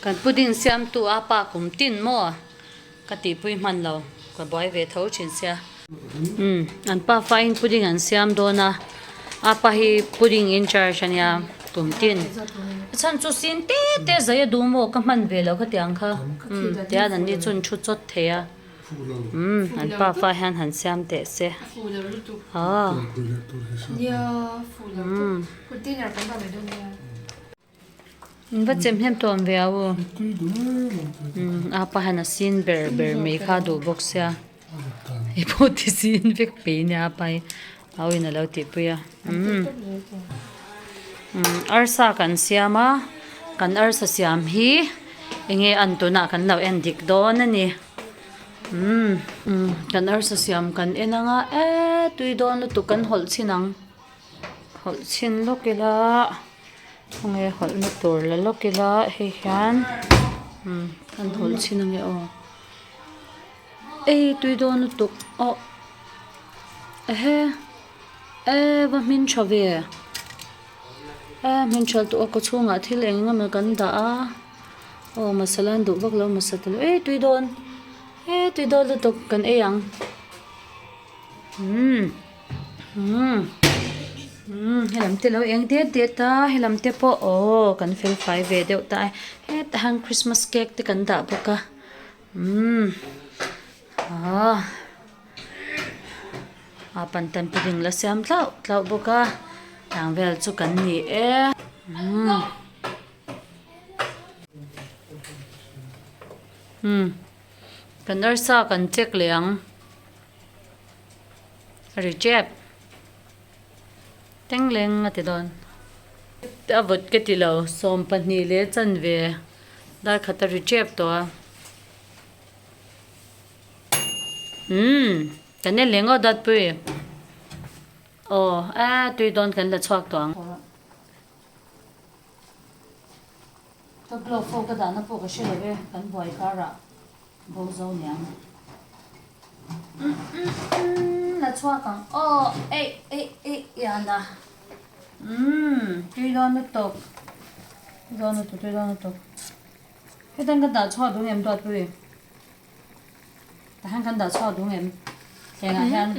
Kan pudding siamtu a pa kum tin maw ka tihpui hman lo ka buai ve tho thin sia. Umm an pa fain pudding an siam dawn a a pa hi pudding in charge a nia kum tin a chhan chu sin te te zai a duh maw ka hman ve lo khatiang kha umm tihian an ni chu an thu chawt thei a umm an pa fa hian han siam teh se aw umm. In va chem hnem tawh ang ve a u. Umm a pa hian a sin ber ber mai kha a duh bawk sia hei pawh ti sin vek pei nia a pa hi a u in a lo tihpui a umm umm arsa kan siam a kan arsa siam hi eng nge an tunah kan lo en dik dawn a ni umm umm kan arsa siam kan en ang a eee tui dawn lutuk kan hawlh chhin ang. Hawlh chhin lawk ila khawnge hawlh na tur la lawk ila hei hian umm kan hawlh chhin ange aw ei tui dawn lutuk aw ehe e va hmin tha ve e hmin tha lutuk a kaw chhungah thil eng emaw kan dah a aw masala an duh vak lo masala te ei tui dawn e tui dawn lutuk kan ei ang umm. Umm umm helam te lo eng det det a helam te pawh aw kan fel fai ve deuh ta e hetah hian christmas cake te kan dah bawk a umm ah a pantan pudding la siam tlauh tlauh bawk a tiang vel chu kan ni e umm umm kan arsa kan check leh ang. Recap Tengleng a ti dawn. A vawt ka ti lo 12 leh chanve dar khat a recap tawh a. Umm kan en leh ngawt Datpui. Aw a tui dawn kan la chhuak tawh ang. Ka glove pawh ka dahna pawh ka hre lo e kan buai karah. Bo zo niang. Umm umm umm la chhuak ang aw eih eih eih iana umm tui dawn lutuk tui dawn lutuk tui dawn lutuk hetan kan dah chhuak duh ngem duat pui tahan kan dah chhuak duh ngem thlengah hian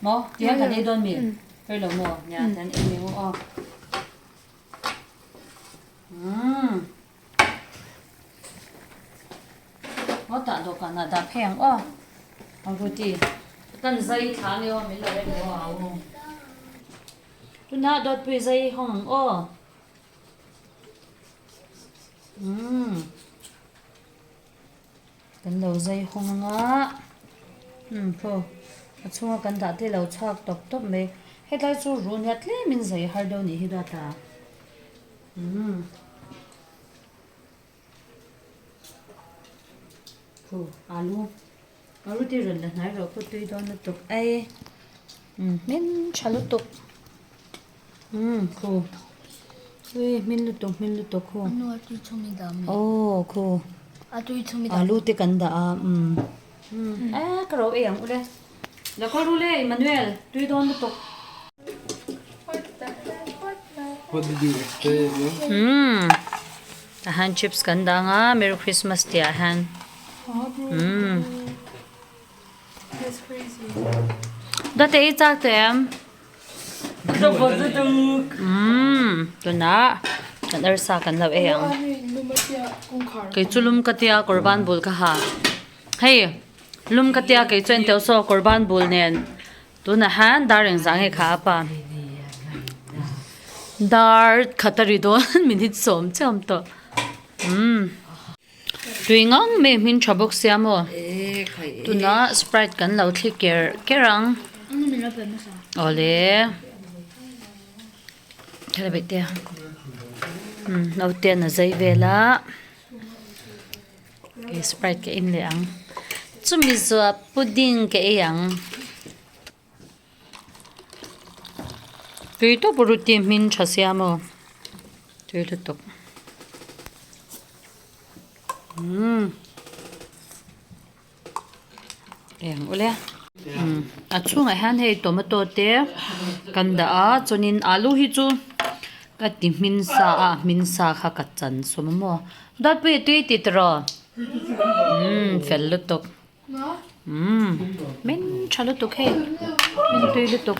maw tihian kan ei dawn mi rei lo maw nia tihian ei mai u aw umm. Aw tah dawhkanah dah phei ang aw ang ruti kan zai thla nge aw min lo en aw au tunah dawtpui zai hawng ang aw umm kan lo zai hawng ang a umm khaw a chhunga kan dah te lo chhuak tawp tawp mai hetlai chu run hian tlemin zai har deuh anih hi dawt a. Umm Khu alu alu te rawn la hnai rawh khu tui dawn lutuk ei umm hmin tha lutuk umm khu ui hmin lutuk hmin lutuk khu aw khu alu te kan dah a umm e ka ro ei ang ule. La khaw ru le Emmanuel tui dawn lutuk. What did you expect? Umm tahan chips kan dang a merry christmas tih ah hian umm That's crazy. Date i chak teh em? Umm tunah kan arsa kan lo ei ang. Kei chu lum ka tia kawr ban bul ka ha. Hei lum ka tia kei chuan teuh saw kawr ban bul nen tunah hian dar engzah nge kha a pa dar khat a ri dawn minute sawm chiah a awm tawh umm tui ngang mai hmin tha bawk sia maw tunah sprite kan lo thli ker ker ang awle umm naute an a zai vel a. Kei sprite ka in leh ang. Chumi zuah pudding ka ei ang. Tui tawp ruti hmin tha sia maw. Tui lutuk. Umm. Eng ule. Umm a chhungah hian hei tomato te kan dah a chuanin alu hi chu. Ka ti hmin sa a, a hmin sa kha ka chan sawm a maw. Dawtpui a tui ti tawh. Umm fel lutuk. Umm min tha lutuk hei. Min tui lutuk.